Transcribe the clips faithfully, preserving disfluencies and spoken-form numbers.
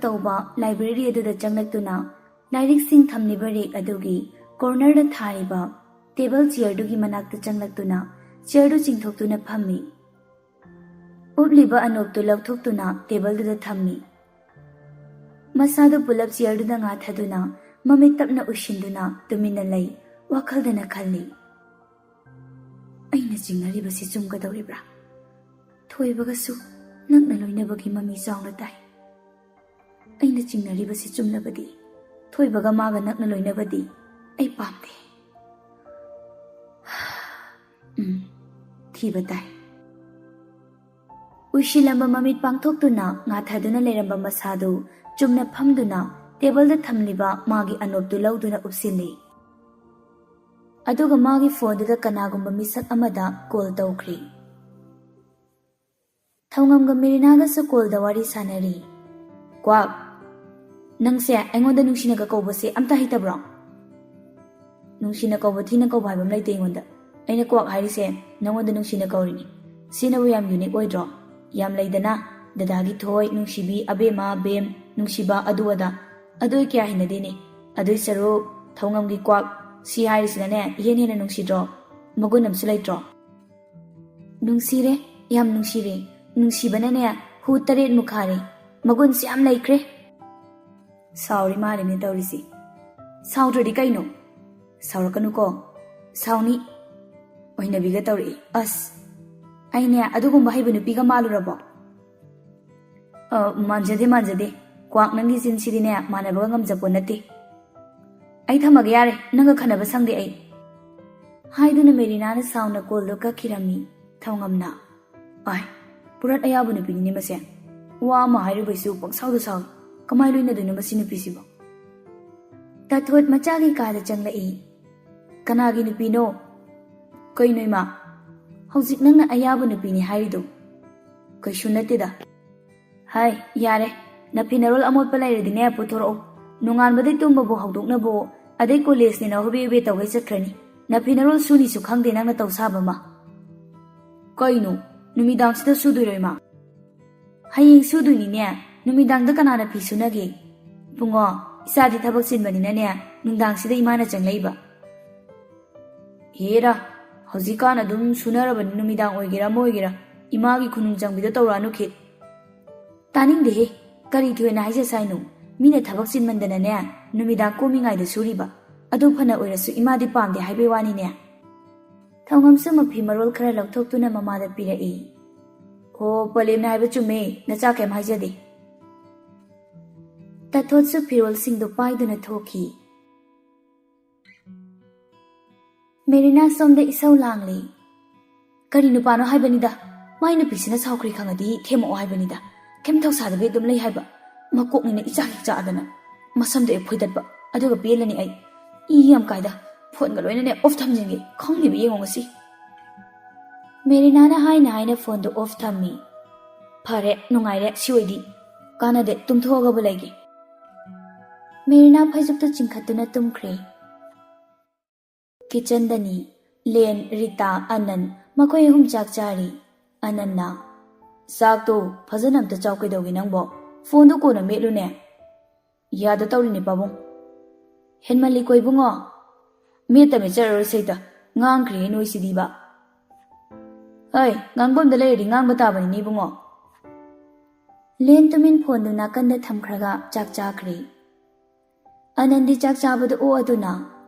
ꯇꯧꯕ ꯂꯥꯏꯕ꯭ꯔꯦꯔꯤ ꯑꯗꯨꯗ ꯆꯪꯂꯛꯇꯨꯅ ꯂꯥꯏꯔꯤꯛꯁꯤꯡ ꯊꯝꯂꯤꯕ ꯔꯦꯛ ꯑꯗꯨꯒꯤ ꯀꯣꯔꯅꯔꯗ ꯊꯥꯔꯤꯕ ꯇꯦꯕꯜ ꯆꯤꯌꯔꯗꯨꯒꯤ ꯃꯅꯥꯛꯇ ꯆꯪꯂꯛꯇꯨꯅ ꯆꯤꯌꯔꯗꯨ ꯆꯤꯡꯊꯣꯛꯇꯨꯅ ꯐꯝꯃꯤ꯫ ꯎꯞꯂꯤꯕ ꯑꯅꯣꯞꯇꯨ ꯂꯧꯊꯣꯛꯇꯨꯅ ꯇꯦꯕꯜꯗꯨꯗ ꯊꯝꯃꯤ꯫ ꯃꯁꯥꯗꯨ ꯄꯨꯂꯞ ꯆꯤꯌꯔꯗꯨꯗ ꯉꯥꯊꯗꯨꯅ ꯃꯃꯤꯠ ꯇꯞꯅ ꯎꯏꯁꯤꯟꯗꯨꯅ ꯇꯨꯃꯤꯟꯅ ꯂꯩ꯫ ꯋꯥꯈꯜꯗꯅ ꯈꯜꯂꯤ, "ꯑꯩꯅ ꯆꯤꯡꯅꯔꯤꯕꯁꯤ ꯆꯨꯝꯒꯗꯧꯔꯤꯕ꯭ꯔꯥ? ꯊꯣꯏꯕꯒꯁꯨ ꯅꯛꯅ ꯂꯣꯏꯅꯕꯒꯤ ꯃꯃꯤ ꯆꯥꯎꯅ ꯇꯥꯏ꯫ ꯑꯩꯅ ꯆꯤꯡꯅꯔꯤꯕꯁꯤ ꯆꯨꯝꯂꯕꯗꯤ ꯊꯣꯏꯕꯒ ꯃꯥꯒ ꯅꯛꯅ ꯂꯣꯏꯅꯕꯗꯤ ꯑꯩ ꯄꯥꯝꯗꯦ꯫ ꯎꯝ, ꯊꯤꯕ ꯇꯥꯏ"꯫ ꯎꯏꯁꯤꯜꯂꯝꯕ ꯃꯃꯤꯠ ꯄꯥꯡꯊꯣꯛꯇꯨꯅ ꯉꯥꯊꯗꯨꯅ ꯂꯩꯔꯝꯕ ꯃꯁꯥꯗꯨ ꯆꯨꯝꯅ ꯐꯝꯗꯨꯅ ꯇꯦꯕꯜꯗ ꯊꯝꯂꯤꯕ ꯃꯥꯒꯤ ꯑꯅꯣꯞꯇꯨ ꯂꯧꯗꯨꯅ ꯎꯞꯁꯤꯜꯂꯤ꯫ ꯑꯗꯨꯒ ꯃꯥꯒꯤ ꯐꯣꯟꯗꯨꯗ ꯀꯅꯥꯒꯨꯝꯕ ꯃꯤꯁꯛ ꯑꯃꯗ ꯀꯣꯜ ꯇꯧꯈ꯭ꯔꯤ꯫ ꯊꯧꯉꯝꯒ ꯃꯦꯔꯤꯅꯥꯒꯁꯨ ꯀꯣꯜꯗ ꯋꯥꯔꯤ ꯁꯥꯟꯅꯔꯤ꯫ "ꯀ꯭ꯋꯥꯛ, ꯅꯪꯁꯦ ꯑꯩꯉꯣꯟꯗ ꯅꯨꯡꯁꯤꯅꯒ ꯀꯧꯕꯁꯦ ꯑꯝꯇ ꯍꯩꯇꯕ꯭ꯔꯣ?" "ꯅꯨꯡꯁꯤꯅ ꯀꯧꯕ ꯊꯤꯅ ꯀꯧꯕ ꯍꯥꯏꯕ ꯑꯃ ꯂꯩꯇꯦ ꯑꯩꯉꯣꯟꯗ꯫ ꯑꯩꯅ ꯀ꯭ꯋꯥꯛ ꯍꯥꯏꯔꯤꯁꯦ ꯅꯪꯉꯣꯟꯗ ꯅꯨꯡꯁꯤꯅ ꯀꯧꯔꯤꯅꯤ꯫ ꯁꯤꯅꯕꯨ ꯌꯥꯝ ꯌꯨꯅꯤꯛ ꯑꯣꯏꯗ꯭ꯔꯣ? ꯌꯥꯝ ꯂꯩꯗꯅ, ꯗꯗꯥꯒꯤ ꯊꯣꯏ, ꯅꯨꯡꯁꯤꯕꯤ, ꯑꯕꯦꯝꯃ, ꯕꯦꯝ, ꯅꯨꯡꯁꯤꯕ, ꯑꯗꯨ ꯑꯗꯥ꯫ ꯑꯗꯨ ꯑꯩ ꯀꯌꯥ ꯍꯩꯅꯗꯦꯅꯦ꯫ ꯑꯗꯨꯏ ꯁꯔꯨꯛ ꯊꯧꯉꯝꯒꯤ ꯀ꯭ꯋꯥꯛ ꯁꯤ ꯍꯥꯏꯔꯤꯁꯤꯅꯅꯦ ꯏꯍꯦꯟ ꯍꯦꯟꯅ ꯅꯨꯡꯁꯤꯗ꯭ꯔꯣ? ꯃꯒꯨꯟ ꯑꯃꯁꯨ ꯂꯩꯇ꯭ꯔꯣ?" "ꯅꯨꯡꯁꯤꯔꯦ, ꯌꯥꯝ ꯅꯨꯡꯁꯤꯔꯦ꯫ ꯅꯨꯡꯁꯤꯕꯅꯅꯦ ꯍꯨ ꯇꯔꯦꯠꯃꯨꯛ ꯈꯥꯔꯦ꯫ ꯃꯒꯨꯟꯁꯨ ꯌꯥꯝ ꯂꯩꯈ꯭ꯔꯦ"꯫ ꯁꯥꯎꯔꯤ ꯃꯥꯜꯂꯤꯅꯦ ꯇꯧꯔꯤꯁꯤ꯫ "ꯁꯥꯎꯗ꯭ꯔꯗꯤ ꯀꯩꯅꯣ? ꯁꯥꯎꯔꯛꯀꯅꯨꯀꯣ"꯫ "ꯁꯥꯎꯅꯤ"꯫ ꯑꯣꯏꯅꯕꯤꯒ ꯇꯧꯔꯛꯏ꯫ ꯑꯁ! ꯑꯩꯅꯦ ꯑꯗꯨꯒꯨꯝꯕ ꯍꯩꯕ ꯅꯨꯄꯤꯒ ꯃꯥꯜꯂꯨꯔꯕꯣ? ꯑ, ꯃꯥꯟꯖꯗꯦ, ꯃꯥꯟꯖꯗꯦ꯫ ꯀ꯭ꯋꯥꯛ, ꯅꯪꯒꯤ ꯆꯤꯟꯁꯤꯗꯤꯅꯦ ꯃꯥꯟꯅꯕꯒ ꯉꯝꯖꯄꯣꯠ ꯅꯠꯇꯦ꯫ ꯑꯩ ꯊꯝꯃꯒꯦ ꯌꯥꯔꯦ, ꯅꯪꯒ ꯈꯟꯅꯕ ꯁꯪꯗꯦ ꯑꯩ꯫ ꯍꯥꯏꯗꯨꯅ ꯃꯦꯔꯤꯅꯥꯅ ꯁꯥꯎꯅ ꯀꯣꯜꯗꯣ ꯀꯛꯈꯤꯔꯝꯃꯤ꯫ ꯊꯧꯉꯝꯅ, "ꯑꯥꯏ, ꯄꯨꯔꯥ ꯑꯌꯥꯕ ꯅꯨꯄꯤꯅꯤꯅꯦ ꯃꯁꯦ꯫ ꯋꯥ ꯑꯃ ꯍꯥꯏꯔꯨꯕꯩꯁꯨ ꯄꯪꯁꯥꯎꯗ ꯁꯥꯎꯏ꯫ ꯀꯃꯥꯏ ꯂꯣꯏꯅꯗꯣꯏꯅꯣ ꯃꯁꯤ ꯅꯨꯄꯤꯁꯤꯕꯣ?" ꯇꯥꯊꯣꯠ ꯃꯆꯥꯒꯤ ꯀꯥꯗ ꯆꯪꯂꯛꯏ꯫ "ꯀꯅꯥꯒꯤ ꯅꯨꯄꯤꯅꯣ?" "ꯀꯩꯅꯣ ꯏꯃꯥ? ꯍꯧꯖꯤꯛ ꯅꯪꯅ ꯑꯌꯥꯕ ꯅꯨꯄꯤꯅꯤ ꯍꯥꯏꯔꯤꯗꯣ?" "ꯀꯩꯁꯨ ꯅꯠꯇꯦꯗ"꯫ "ꯍꯥꯏ, ꯌꯥꯔꯦ꯫ ꯅꯐꯤꯅꯔꯣꯜ ꯑꯃꯣꯠꯄ ꯂꯩꯔꯗꯤꯅꯦ, ꯄꯨꯊꯣꯔꯛꯑꯣ꯫ ꯅꯣꯡꯉꯥꯟꯕꯗꯩ ꯇꯨꯝꯕꯕꯨ ꯍꯧꯗꯣꯛꯅꯕꯨ, ꯑꯗꯩ ꯀꯣꯂꯦꯖꯅꯦꯅ ꯍꯣꯕꯦ ꯍꯣꯕꯦ ꯇꯧꯒꯩ ꯆꯠꯈ꯭ꯔꯅꯤ꯫ ꯅꯐꯤꯅꯔꯣꯜ ꯁꯨꯅꯤꯁꯨ ꯈꯪꯗꯦ ꯅꯪꯅ ꯇꯧ ꯁꯥꯕ ꯑꯃ"꯫ "ꯀꯩꯅꯣ? ꯅꯨꯃꯤꯗꯥꯡꯁꯤꯗ ꯁꯨꯗꯣꯏꯔꯣ ꯏꯃꯥ?" "ꯍꯌꯦꯡ ꯁꯨꯗꯣꯏꯅꯤꯅꯦ꯫ ꯅꯨꯃꯤꯗꯥꯡꯗ ꯀꯅꯥꯅ ꯐꯤ ꯁꯨꯅꯒꯦ? ꯏꯕꯨꯡꯉꯣ, ꯏꯆꯥꯗꯤ ꯊꯕꯛ ꯆꯤꯟꯕꯅꯤꯅꯅꯦ, ꯅꯨꯡꯗꯥꯡꯁꯤꯗ ꯏꯃꯥꯅ ꯆꯪꯂꯛꯏꯕ꯫ ꯍꯦꯔꯥ, ꯍꯧꯖꯤꯛꯀꯥꯟ ꯑꯗꯨꯝ ꯁꯨꯅꯔꯕꯅꯤ, ꯅꯨꯃꯤꯗꯥꯡ ꯑꯣꯏꯒꯦꯔꯥ ꯑꯃ ꯑꯣꯏꯒꯦꯔꯥ, ꯏꯃꯥꯒꯤ ꯈꯨꯅꯨꯡ ꯆꯪꯕꯤꯗꯣ ꯇꯧꯔꯛꯑꯅꯨ ꯈꯤꯠ꯫ ꯇꯥꯅꯤꯡꯗꯦꯍꯦ, ꯀꯔꯤ ꯊꯣꯏꯅ ꯍꯥꯏꯖꯁꯥꯏꯅꯣ? ꯃꯤꯅ ꯊꯕꯛ ꯆꯤꯟꯃꯟꯗꯅꯅꯦ, ꯅꯨꯃꯤꯗꯥꯡ ꯀꯣꯝꯃꯤꯉꯥꯏꯗ ꯁꯨꯔꯤꯕ꯫ ꯑꯗꯨ ꯐꯅ ꯑꯣꯏꯔꯁꯨ ꯏꯃꯥꯗꯤ ꯄꯥꯝꯗꯦ ꯍꯥꯏꯕꯩ ꯋꯥꯅꯤꯅꯦ꯫ ꯊꯧꯉꯝꯁꯨ ꯃꯐꯤ ꯃꯔꯣꯜ ꯈꯔ ꯂꯧꯊꯣꯛꯇꯨꯅ ꯃꯃꯥꯗ ꯄꯤꯔꯛꯏ꯫ ꯍꯣ, ꯄꯂꯦꯝꯅ ꯍꯥꯏꯕ ꯆꯨꯝꯃꯦ, ꯅꯆꯥ ꯀꯩꯝ ꯍꯥꯏꯖꯗꯦ꯫ ꯇꯥꯊꯣꯠꯁꯨ ꯐꯤꯔꯣꯜꯁꯤꯡꯗꯨ ꯄꯥꯏꯗꯨꯅ ꯊꯣꯛꯈꯤ꯫ ꯃꯦꯔꯤꯅꯥ ꯁꯣꯝꯗ ꯏꯁꯧ ꯂꯥꯡꯂꯤ꯫ ꯀꯔꯤ ꯅꯨꯄꯥꯅꯣ ꯍꯥꯏꯕꯅꯤꯗ, ꯃꯥꯏ ꯅꯨꯄꯤꯁꯤꯅ ꯁꯥꯎꯈ꯭ꯔꯦ ꯈꯪꯉꯗꯤ ꯊꯦꯝꯃꯛꯑꯣ ꯍꯥꯏꯕꯅꯤꯗ, ꯀꯩꯝ ꯊꯧꯁꯥꯗꯕꯤ ꯑꯗꯨꯝ ꯂꯩ ꯍꯥꯏꯕ꯫ ꯃꯀꯣꯛꯅꯤꯅ ꯏꯆꯥꯛ ꯍꯦꯛ ꯆꯥꯛꯑꯗꯅ, ꯃꯁꯝꯗꯣ ꯍꯦꯛ ꯐꯣꯏꯗꯠꯄ, ꯑꯗꯨꯒ ꯄꯦꯜꯂꯅꯤ ꯑꯩ꯫ ꯏ ꯌꯥꯝ ꯀꯥꯏꯗ, ꯐꯣꯟꯒ ꯂꯣꯏꯅꯅꯦ ꯑꯣꯐ ꯊꯝꯖꯤꯟꯒꯦ, ꯈꯪꯗꯦꯕ ꯌꯦꯡꯉꯣ ꯉꯁꯤ꯫ ꯃꯦꯔꯤꯅꯥꯅ ꯍꯥꯏꯅ ꯍꯥꯏꯅ ꯐꯣꯟꯗꯨ ꯑꯣꯐ ꯊꯝꯃꯤ꯫ ꯐꯔꯦ, ꯅꯨꯡꯉꯥꯏꯔꯦ ꯁꯤ ꯑꯣꯏꯗꯤ, ꯀꯥꯟꯅꯗꯦ, ꯇꯨꯝꯊꯣꯛꯑꯒꯕꯨ ꯂꯩꯒꯦ꯫ ꯃꯦꯔꯤꯅꯥ ꯐꯩꯖꯨꯞꯇꯨ ꯆꯤꯡꯈꯠꯇꯨꯅ ꯇꯨꯝꯈ꯭ꯔꯦ꯫ ꯀꯤꯆꯟꯗꯅꯤ꯫ ꯂꯦꯟ, ꯔꯤꯇꯥ, ꯑꯅꯟ, ꯃꯈꯣꯏ ꯑꯍꯨꯝ ꯆꯥꯛ ꯆꯥꯔꯤ꯫ ꯑꯅꯟꯅ, "ꯆꯥꯛꯇꯣ ꯐꯖꯅ ꯑꯝꯇ ꯆꯥꯎ, ꯀꯩꯗꯧꯒꯦ ꯅꯪꯕꯣ? ꯐꯣꯟꯗꯣ ꯀꯣꯟꯅ ꯃꯦꯠꯂꯨꯅꯦ꯫" "ꯌꯥꯗ ꯇꯧꯔꯤꯅꯦ ꯄꯥꯕꯨꯡ꯫" "ꯍꯦꯟꯃꯜꯂꯤꯀꯣ ꯏꯕꯨꯡꯉꯣ꯫ ꯃꯦꯠꯇ ꯃꯦꯠꯆꯔꯔꯣꯏ ꯁꯩꯇ, ꯉꯥꯡꯈ꯭ꯔꯦꯍꯦ ꯅꯣꯏꯁꯤꯗꯤꯕ꯫ ꯍꯩ, ꯉꯥꯡꯐꯝꯗ ꯂꯩꯔꯗꯤ ꯉꯥꯡꯕ ꯇꯥꯕꯅꯤꯅꯦ ꯏꯕꯨꯡꯉꯣ꯫" ꯂꯦꯟ ꯇꯨꯃꯤꯟ ꯐꯣꯟꯗꯨ ꯅꯥꯀꯟꯗ ꯊꯝꯈ꯭ꯔꯒ ꯆꯥꯛ ꯆꯥꯈ꯭ꯔꯦ꯫ ꯑꯅꯟꯗꯤ ꯆꯥꯛ ꯆꯥꯕꯗ ꯑꯣꯛꯑꯗꯨꯅ,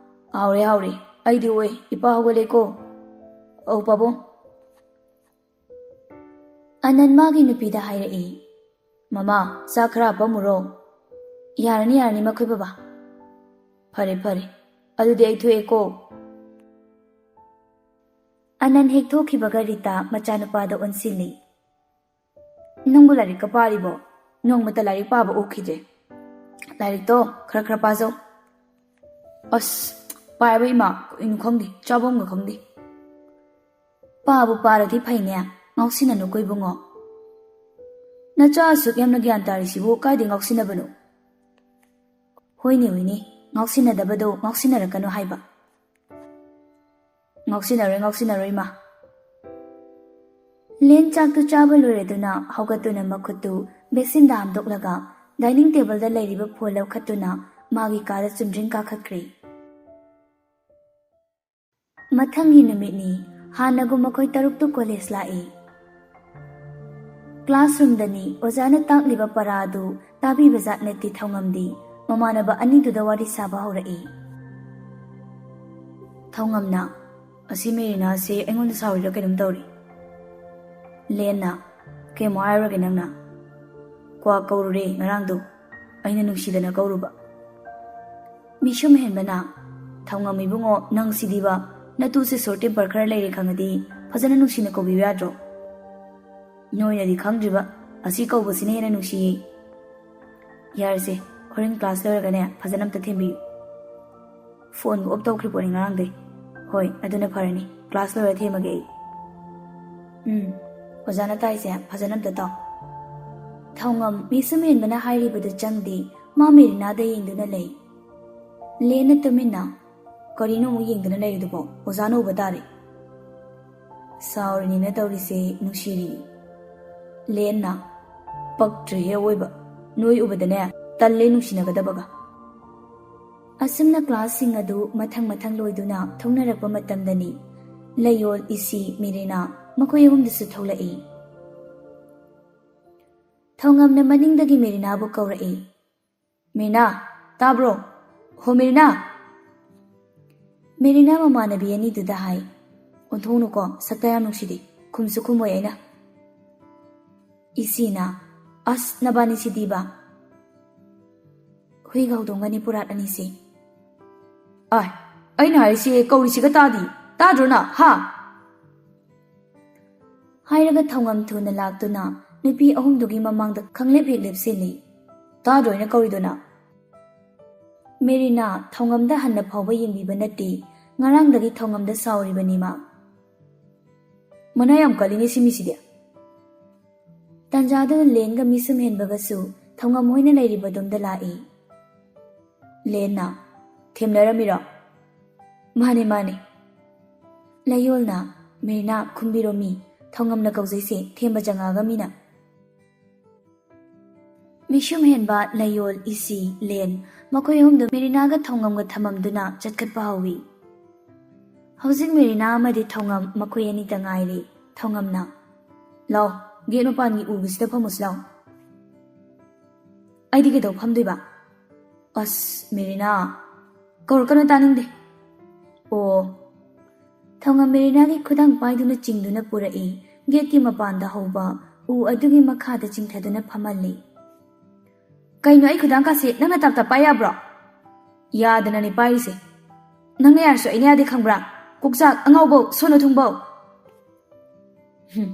"ꯍꯥꯎꯔꯦ, ꯍꯥꯎꯔꯦ, ꯑꯩꯗꯤ ꯑꯣꯛꯑꯦ, ꯏꯄꯥ ꯍꯧꯒꯠꯂꯦꯀꯣ꯫" "ꯑꯧ ꯄꯥꯕꯨꯡ꯫" ꯑꯅꯟ ꯃꯥꯒꯤ ꯅꯨꯄꯤꯗ ꯍꯥꯏꯔꯛꯏ, "ꯃꯃꯥ, ꯆꯥꯛ ꯈꯔ ꯍꯥꯞꯄꯝꯃꯨꯔꯣ?" "ꯌꯥꯔꯅꯤ, ꯌꯥꯔꯅꯤ ꯃꯈꯣꯏ ꯕꯕꯥ꯫" "ꯐꯔꯦ, ꯐꯔꯦ, ꯑꯗꯨꯗꯤ ꯑꯩ ꯊꯣꯛꯑꯦꯀꯣ꯫" ꯑꯅꯟ ꯍꯦꯛ ꯊꯣꯛꯈꯤꯕꯒ ꯔꯤꯇꯥ ꯃꯆꯥꯅꯨꯄꯥꯗ ꯑꯣꯟꯁꯤꯜꯂꯤ꯫ "ꯅꯪꯕꯨ ꯂꯥꯏꯔꯤꯛꯀ ꯄꯥꯔꯤꯕꯣ? ꯅꯣꯡꯃꯇ ꯂꯥꯏꯔꯤꯛ ꯄꯥꯕ ꯎꯈꯤꯗ꯭ꯔꯦ꯫ ꯂꯥꯏꯔꯤꯛꯇꯣ ꯈꯔ ꯈꯔ ꯄꯥꯖꯧ꯫" "ꯑꯁ, ꯄꯥꯏꯕ ꯏꯃꯥ, ꯀꯩꯅꯣ ꯈꯪꯗꯦ, ꯆꯥꯐꯝꯒ ꯈꯪꯗꯦ꯫" "ꯄꯥꯕꯨ ꯄꯥꯔꯗꯤ ꯐꯩꯅꯦ, ꯉꯥꯎꯁꯤꯟꯅꯅꯨꯀꯣ ꯏꯕꯨꯡꯉꯣ꯫" "ꯅꯆꯥ ꯑꯁꯨꯛ ꯌꯥꯝꯅ ꯒ꯭ꯌꯥꯟ ꯇꯥꯔꯤꯁꯤꯕꯨ ꯀꯥꯏꯗꯩ ꯉꯥꯎꯁꯤꯟꯅꯕꯅꯣ?" "ꯍꯣꯏꯅꯦ, ꯍꯣꯏꯅꯦ, ꯉꯥꯎꯁꯤꯟꯅꯗꯕꯗꯣ ꯉꯥꯎꯁꯤꯟꯅꯔꯛꯀꯅꯨ ꯍꯥꯏꯕ꯫" "ꯉꯥꯎꯁꯤꯟꯅꯔꯣꯏ, ꯉꯥꯎꯁꯤꯟꯅꯔꯣꯏ ꯏꯃꯥ꯫" ꯂꯦꯟ ꯆꯥꯛꯇꯨ ꯆꯥꯕ ꯂꯣꯏꯔꯗꯨꯅ ꯍꯧꯒꯠꯇꯨꯅ ꯃꯈꯨꯠꯇꯨ ꯕꯦꯁꯤꯟꯗ ꯍꯥꯝꯗꯣꯛꯂꯒ dining tableꯗ ꯂꯩꯔꯤꯕ phone ꯂꯧꯈꯠꯇꯨꯅ ꯃꯥꯒꯤ ꯀꯥꯗ ꯆꯨꯝꯗ꯭ꯔꯤꯡ ꯀꯥꯈꯠꯈ꯭ꯔꯦ꯫ ꯃꯊꯪꯒꯤ ꯅꯨꯃꯤꯠꯅꯤ꯫ ꯍꯥꯟꯅꯒꯨꯝ ꯃꯈꯣꯏ ꯇꯔꯨꯛꯇꯨ college ꯂꯥꯛꯏ꯫ Classroomꯗꯅꯤ ꯑꯣꯖꯥꯅ ꯇꯥꯛꯂꯤꯕ ꯄꯔꯥ ꯑꯗꯨ ꯇꯥꯕꯤꯕ ꯖꯥꯠ ꯅꯠꯇꯦ ꯊꯧꯉꯝꯗꯤ꯫ ꯃꯃꯥꯟꯅꯕ ꯑꯅꯤꯗꯨꯗ ꯋꯥꯔꯤ ꯁꯥꯕ ꯍꯧꯔꯛꯏ꯫ ꯊꯧꯉꯝꯅ, "ꯑꯁꯤ ꯃꯦꯔꯤꯅꯥꯁꯦ ꯑꯩꯉꯣꯟꯗ ꯁꯥꯎꯔꯤꯔ ꯀꯩꯅꯣꯝ ꯇꯧꯔꯤ꯫" ꯂꯦꯟꯅ, "ꯀꯩꯃꯨꯛ ꯍꯥꯏꯔꯨꯔꯒꯦ ꯅꯪꯅ? ꯀ꯭ꯋꯥ ꯀꯧꯔꯨꯔꯦ ꯉꯔꯥꯡꯗꯣ, ꯑꯩꯅ ꯅꯨꯡꯁꯤꯗꯅ ꯀꯧꯔꯨꯕ꯫" ꯃꯤꯁꯨꯝ ꯍꯦꯟꯕꯅ, "ꯊꯧꯉꯝ ꯏꯕꯨꯡꯉꯣ, ꯅꯪ ꯁꯤꯗꯤꯕ, ꯅꯇꯨꯁꯦ short temper ꯈꯔ ꯂꯩꯔꯦ ꯈꯪꯉꯗꯤ ꯐꯖꯅ ꯅꯨꯡꯁꯤꯅ ꯀꯧꯕꯤꯌꯨ ꯌꯥꯗ꯭ꯔꯣ? ꯅꯣꯏꯅꯗꯤ ꯈꯪꯗ꯭ꯔꯤꯕ, ꯑꯁꯤ ꯀꯧꯕꯁꯤꯅ ꯍꯦꯟꯅ ꯅꯨꯡꯁꯤꯌꯦ꯫ ꯌꯥꯔꯦꯁꯦ, ꯍꯣꯔꯦꯟ class ꯂꯣꯏꯔꯒꯅꯦ ꯐꯖꯅ ꯑꯝꯇ ꯊꯦꯝꯕꯤꯌꯨ꯫ Phoneꯒ off ꯇꯧꯈ꯭ꯔꯤ ꯄꯣꯠꯅꯤ ꯉꯔꯥꯡꯗꯩ꯫ ꯍꯣꯏ, ꯑꯗꯨꯅ ꯐꯔꯅꯤ, class ꯂꯣꯏꯔ ꯊꯦꯝꯃꯒꯦ ꯑꯩ꯫ ꯎꯝ, ꯑꯣꯖꯥꯅ ꯇꯥꯏꯁꯦ ꯐꯖꯅ ꯑꯝꯇ ꯇꯥꯎ꯫" ꯊꯧꯉꯝ ꯃꯤꯁꯨꯝ ꯍꯦꯟꯕꯅ ꯍꯥꯏꯔꯤꯕꯗꯨ ꯆꯪꯗꯦ, ꯃꯥ ꯃꯦꯔꯤꯅꯥꯗ ꯌꯦꯡꯗꯨꯅ ꯂꯩ꯫ ꯂꯦꯟꯅ ꯇꯨꯃꯤꯟꯅ, "ꯀꯔꯤꯅꯣ ꯑꯃꯨꯛ ꯌꯦꯡꯗꯨꯅ ꯂꯩꯔꯤꯗꯨꯕꯣ? ꯑꯣꯖꯥꯅ ꯎꯕ ꯇꯥꯔꯦ꯫" "ꯁꯥꯎꯔꯤꯅꯤꯅ ꯇꯧꯔꯤꯁꯦ ꯅꯨꯡꯁꯤꯔꯤ꯫" ꯂꯦꯟꯅ, "ꯄꯛꯇ꯭ꯔꯦꯍꯦ ꯑꯋꯣꯏꯕ, ꯅꯣꯏ ꯎꯕꯗꯅꯦ ꯇꯜꯂꯦ ꯅꯨꯡꯁꯤꯅꯒꯗꯕꯒ꯫" ꯑꯁꯨꯝꯅ classꯁꯤꯡ ꯑꯗꯨ ꯃꯊꯪ ꯃꯊꯪ ꯂꯣꯏꯗꯨꯅ ꯊꯣꯛꯅꯔꯛꯄ ꯃꯇꯝꯗꯅꯤ ꯂꯩꯌꯣꯜ, ꯏꯁꯤ, ꯃꯦꯔꯤꯅꯥ ꯃꯈꯣꯏ ꯑꯍꯨꯝꯗꯨꯁꯨ ꯊꯣꯛꯂꯛꯏ꯫ ꯊꯧꯉꯝꯅ ꯃꯅꯤꯡꯗꯒꯤ ꯃꯦꯔꯤꯅꯥꯕꯨ ꯀꯧꯔꯛꯏ꯫ "ꯃꯦꯔꯤꯅꯥ, ꯇꯥꯕ꯭ꯔꯣ? ꯍꯣ ꯃꯦꯔꯤꯅꯥ!" ꯃꯦꯔꯤꯅꯥ ꯃꯃꯥꯟꯅꯕꯤ ꯑꯅꯤꯗꯨꯗ ꯍꯥꯏ, "ꯑꯣꯟꯊꯣꯛꯎꯅꯨꯀꯣ, ꯁꯛꯇ ꯌꯥꯝ ꯅꯨꯡꯁꯤꯗꯦ, ꯈꯨꯝꯁꯨ ꯈꯨꯝꯃꯣꯏ ꯑꯩꯅ꯫" ꯏꯁꯤꯅ, "ꯑꯁ, ꯅꯕꯥꯅꯤ ꯁꯤꯗꯤꯕ! ꯍꯨꯏꯒ ꯍꯧꯗꯣꯡꯒꯅꯤ ꯄꯨꯔꯥꯠ ꯑꯅꯤꯁꯦ꯫" "ꯑꯥꯏ, ꯑꯩꯅ ꯍꯥꯏꯔꯤꯁꯦ ꯀꯧꯔꯤꯁꯤꯒ ꯇꯥꯗꯤ, ꯇꯥꯗ꯭ꯔꯣ ꯅ, ꯍꯥ?" ꯍꯥꯏꯔꯒ ꯊꯧꯉꯝ ꯊꯨꯅ ꯂꯥꯛꯇꯨꯅ ꯅꯨꯄꯤ ꯑꯍꯨꯝꯗꯨꯒꯤ ꯃꯃꯥꯡꯗ ꯈꯪꯂꯦꯞ ꯍꯦꯛ ꯂꯦꯞꯁꯤꯜꯂꯤ꯫ "ꯇꯥꯗ꯭ꯔꯣ ꯑꯩꯅ ꯀꯧꯔꯤꯗꯣ ꯅ?" ꯃꯦꯔꯤꯅꯥ ꯊꯧꯉꯝꯗ ꯍꯟꯅ ꯐꯥꯎꯕ ꯌꯦꯡꯕꯤꯕ ꯅꯠꯇꯦ, ꯉꯔꯥꯡꯗꯒꯤ ꯊꯧꯉꯝꯗ ꯁꯥꯎꯔꯤꯕꯅꯤ ꯃꯥ꯫ "ꯃꯅꯥ ꯌꯥꯝ ꯀꯜꯂꯤꯅꯦ ꯁꯤ ꯃꯤꯁꯤꯗꯤ꯫" ꯇꯟꯖꯥꯗꯨꯗ ꯂꯦꯟꯒ ꯃꯤꯁꯨꯝ ꯍꯦꯟꯕꯒꯁꯨ ꯊꯧꯉꯝ ꯍꯣꯏꯅ ꯂꯩꯔꯤꯕꯗꯣꯝꯗ ꯂꯥꯛꯏ꯫ ꯂꯦꯟꯅ, "ꯊꯦꯝꯅꯔꯝꯃꯤꯔꯣ?" "ꯃꯥꯅꯦ, ꯃꯥꯅꯦ꯫" ꯂꯩꯌꯣꯜꯅ, "ꯃꯦꯔꯤꯅꯥ, ꯈꯨꯝꯕꯤꯔꯣ ꯃꯤ, ꯊꯧꯉꯝꯅ ꯀꯧꯖꯩꯁꯦ ꯊꯦꯝꯕ ꯆꯪꯉꯛꯑꯒ ꯃꯤꯅ꯫" ꯃꯤꯁꯨꯝ ꯍꯦꯟꯕ, ꯂꯩꯌꯣꯜ, ꯏꯁꯤ, ꯂꯦꯟ, ꯃꯈꯣꯏ ꯑꯍꯨꯝꯗꯨ ꯃꯦꯔꯤꯅꯥꯒ ꯊꯧꯉꯝꯒ ꯊꯝꯃꯝꯗꯨꯅ ꯆꯠꯈꯠꯄ ꯍꯧꯏ꯫ ꯍꯧꯖꯤꯛ ꯃꯦꯔꯤꯅꯥ ꯑꯃꯗꯤ ꯊꯧꯉꯝ ꯃꯈꯣꯏ ꯑꯅꯤꯇ ꯉꯥꯏꯔꯦ꯫ ꯊꯧꯉꯝꯅ, "ꯂꯥꯎ, ꯒꯦꯠ ꯃꯄꯥꯟꯒꯤ ꯎꯒꯤꯁꯤꯗ ꯐꯝꯃꯨꯁꯤ ꯂꯥꯎ꯫" "ꯑꯩꯗꯤ ꯀꯩꯗꯧ ꯐꯝꯗꯣꯏꯕ?" "ꯑꯁ, ꯃꯦꯔꯤꯅꯥ, ꯀꯧꯔꯛꯀꯅꯨ, ꯇꯥꯅꯤꯡꯗꯦ꯫" "ꯑꯣ꯫" ꯊꯧꯉꯝ ꯃꯦꯔꯤꯅꯥꯒꯤ ꯈꯨꯗꯥꯡ ꯄꯥꯏꯗꯨꯅ ꯆꯤꯡꯗꯨꯅ ꯄꯨꯔꯛꯏ꯫ ꯒꯦꯠꯀꯤ ꯃꯄꯥꯟꯗ ꯍꯧꯕ ꯎ ꯑꯗꯨꯒꯤ ꯃꯈꯥꯗ ꯆꯤꯡꯊꯗꯨꯅ ꯐꯝꯍꯜꯂꯤ꯫ "ꯀꯩꯅꯣ, ꯑꯩ ꯈꯨꯗꯥꯡ ꯀꯥꯁꯦ ꯅꯪꯅ ꯇꯞ ꯇꯞ ꯄꯥꯏ ꯌꯥꯕ꯭ꯔꯣ?" "ꯌꯥꯗꯅꯅꯦ ꯄꯥꯏꯔꯤꯁꯦ꯫ ꯅꯪꯅ ꯌꯥꯔꯁꯨ ꯑꯩꯅ ꯌꯥꯗꯦ ꯈꯪꯕ꯭ꯔꯥ? ꯀꯣꯛꯆꯥꯛ, ꯑꯉꯥꯎꯕꯧ, ꯁꯣꯟꯅ ꯊꯨꯡꯕꯧ꯫" "ꯍꯨꯝ,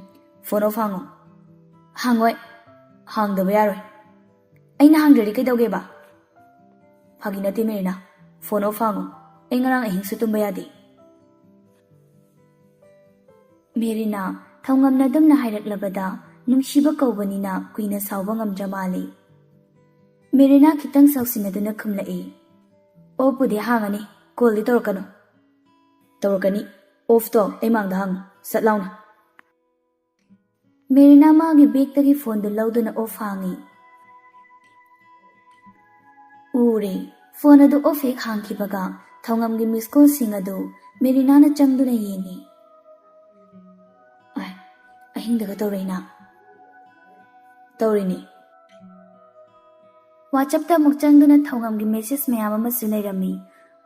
ꯐꯣꯟ ꯑꯣꯐ ꯍꯥꯡꯉꯣ꯫" "ꯍꯥꯡꯉꯣꯏ꯫ ꯍꯥꯡꯗꯕ ꯌꯥꯔꯣꯏ꯫ ꯑꯩꯅ ꯍꯥꯡꯗ꯭ꯔꯗꯤ ꯀꯩꯗꯧꯒꯦꯕ?" "ꯐꯥꯒꯤ ꯅꯠꯇꯦ ꯃꯦꯔꯤꯅꯥ, ꯐꯣꯟ ꯑꯣꯐ ꯍꯥꯡꯉꯣ꯫ ꯑꯩ ꯉꯔꯥꯡ ꯑꯍꯤꯡꯁꯨ ꯇꯨꯝꯕ ꯌꯥꯗꯦ꯫" ꯃꯦꯔꯤꯅꯥ, ꯊꯧꯉꯝꯅ ꯑꯗꯨꯝꯅ ꯍꯥꯏꯔꯛꯂꯕꯗ ꯅꯨꯡꯁꯤꯕ ꯀꯧꯕꯅꯤꯅ ꯀꯨꯏꯅ ꯁꯥꯎꯕ ꯉꯝꯗ꯭ꯔ ꯃꯥꯜꯂꯦ꯫ ꯃꯦꯔꯤꯅꯥ ꯈꯤꯇꯪ ꯁꯥꯎꯁꯤꯟꯅꯗꯨꯅ ꯈꯨꯝꯂꯛꯏ, "ꯑꯣꯐꯄꯨꯗꯤ ꯍꯥꯡꯉꯅꯤ, ꯀꯣꯜꯗꯤ ꯇꯧꯔꯛꯀꯅꯨ꯫" "ꯇꯧꯔꯛꯀꯅꯤ, ꯑꯣꯐꯇꯣ ꯑꯩ ꯃꯥꯡꯗ ꯍꯥꯡꯉꯨ, ꯁꯠ ꯂꯥꯎꯅ꯫" ꯃꯦꯔꯤꯅꯥ ꯃꯥꯒꯤ ꯕꯦꯒꯇꯒꯤ ꯐꯣꯟꯗꯨ ꯂꯧꯗꯨꯅ ꯑꯣꯐ ꯍꯥꯡꯉꯤ꯫ ꯎꯔꯦ, ꯐꯣꯟ ꯑꯗꯨ ꯑꯣꯐ ꯍꯦꯛ ꯍꯥꯡꯈꯤꯕꯒ ꯊꯧꯉꯝꯒꯤ ꯃꯤꯁ ꯀꯣꯜꯁꯤꯡ ꯑꯗꯨ ꯃꯦꯔꯤꯅꯥꯅ ꯆꯪꯗꯨꯅ ꯌꯦꯡꯉꯤ꯫ ꯑꯥꯏ, ꯑꯍꯤꯡꯗꯒ ꯇꯧꯔꯛꯏꯅ? ꯇꯧꯔꯤꯅꯤ꯫ ꯋꯥꯆꯞꯇ ꯑꯃꯨꯛ ꯆꯪꯗꯨꯅ ꯊꯧꯉꯝꯒꯤ ꯃꯦꯁꯦꯖ ꯃꯌꯥꯝ ꯑꯃꯁꯨ ꯂꯩꯔꯝꯃꯤ꯫